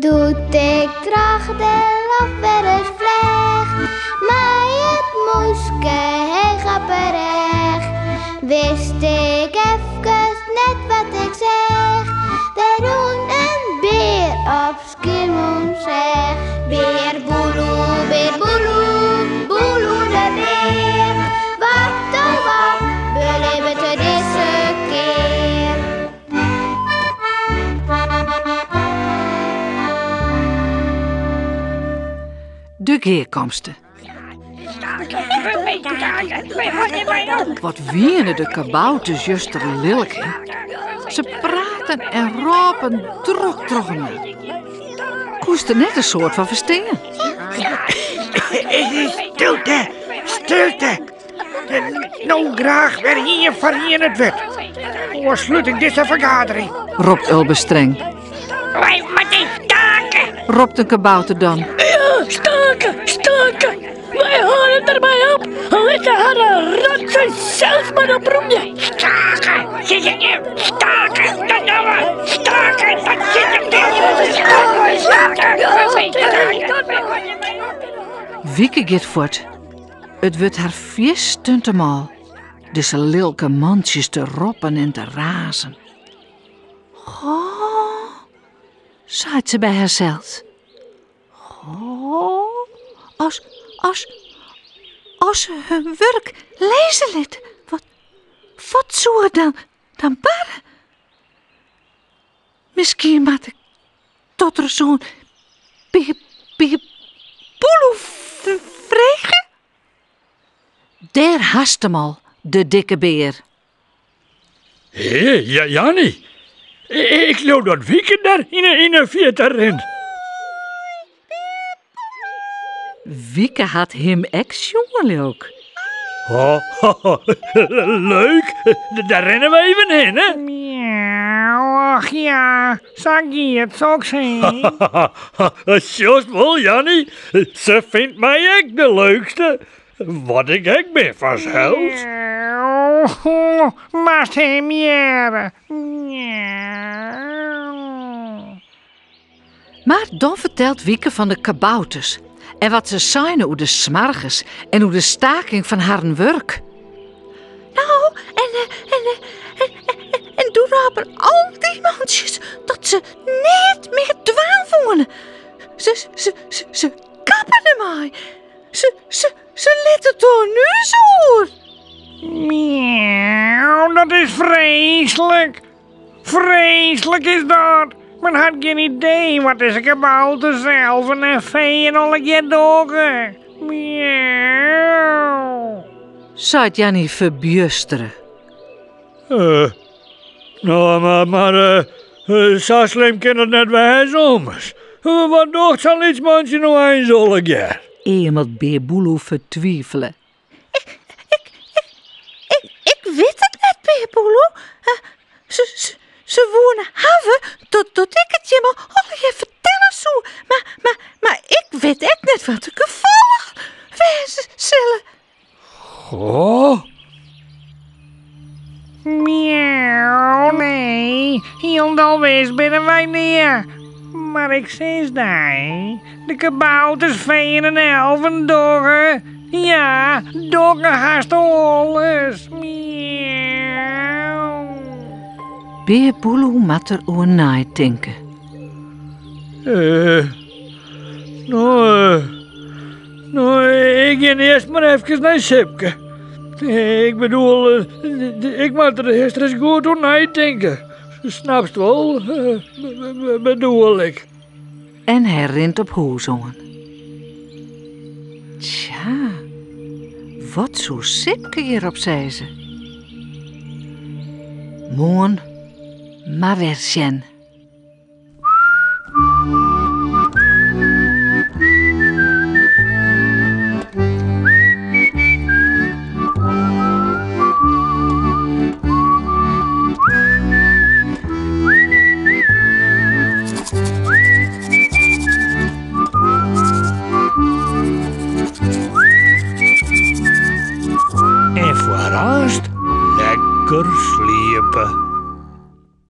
Doe't ik troch de loft wer ris fleach, mei it mûske heech op 'e rêch, wist ik efkes net wat ik seach. Der rûn in bear op Skiermûntseach. Bear Boeloe, bear Boeloe, Boeloe de bear. Wat oh wat belibbet er dizze kear? De gearkomste. Wat wiene de kabouters juster lilk, hè? Se praten en rôpen drok trochinoar. Koest der net in soad fan ferstean. Stilte, stilte. No graach wer ien foar ien it wurd. Oars slút ik dizze fergadering. Ropt Ulbe streng. Wy moatte stake! Ropt in kabouter dan. Ja, stake, stake. Wy hâlde dermei op. Litte harren rotsoai sels mar oprûmje. Stake, sis ik jim. Stake, dat dogge we. Stake, dat sis ik jim. Stake, stake. Wieke giet fuort. It wurdt har fierstente mâl, dizze lilke mantsjes te roppen en te razen. Goh, seit se by harsels. Goh, as, as, as se hun wurk lizze litte, wat, wat soe der dan, dan barre? Miskien moat ik dat ris oan Bear, Bear Boeloe freegje? Dêr hast him al, de dikke bear. Hé, Janny, ik leau dat Wieke dêr yn 'e fierte rint. Wieke hat him ek sjoen, leau 'k. Oh, leuk, dêr rinne we even hinne. Miauw, och ja, sa giet soks hè. Sjochst wol, Janny, se fynt my ek de leukste. Wat ik ek bin fansels. Miauw, moatst him hearre. Miauw. Mar dan fertelt Wieke fan de kabouters en wat se seine oer de smoargens en oer de staking fan harren wurk. No, en, en, en, en doe rôpen al dy mantsjes dat se neat mear dwaan woene. Se, se, se, se kappe dermei. Se, se, se litte it oan ús oer. Miauw, dat is freeslik. Freeslik is dat! Men hat gjin idee wat dizze kabouters, elven en feeën allegear dogge. Miauw. Seit Janny ferbjustere. Uh, no, mar, mar uh, sa slim kin it net wêze, ommers. Wat docht sa'n lyts mantsje no eins allegear? Eamelt Bear Boeloe fertwivele. Ik, ik, ik, ik, ik wit it net, Bear Boeloe. Se, se, se woene hawwe dat, dat ik it jimme allegear fertelle soe. Mar, mar, mar ik wit ek net wat de gefolgen wêze sille. Goh. Miauw, nee, hielendal wis binne wy nea. Mar ik sis dy, de kabouters, feeën en elven dogge, ja, dogge hast alles. Miauw. Bear Boeloe moat der oer neitinke. Eh, no, eh, no, ik gean earst mar efkes nei Sipke. Ik bedoel, ik moat der earst ris goed oer neitinke. Snapst wol, bedoel ik. En hy rint op hûs oan. Tsja, wat soe Sipke hjirop sizze? Moarn mar wer sjen. En foarearst lekker sliepe.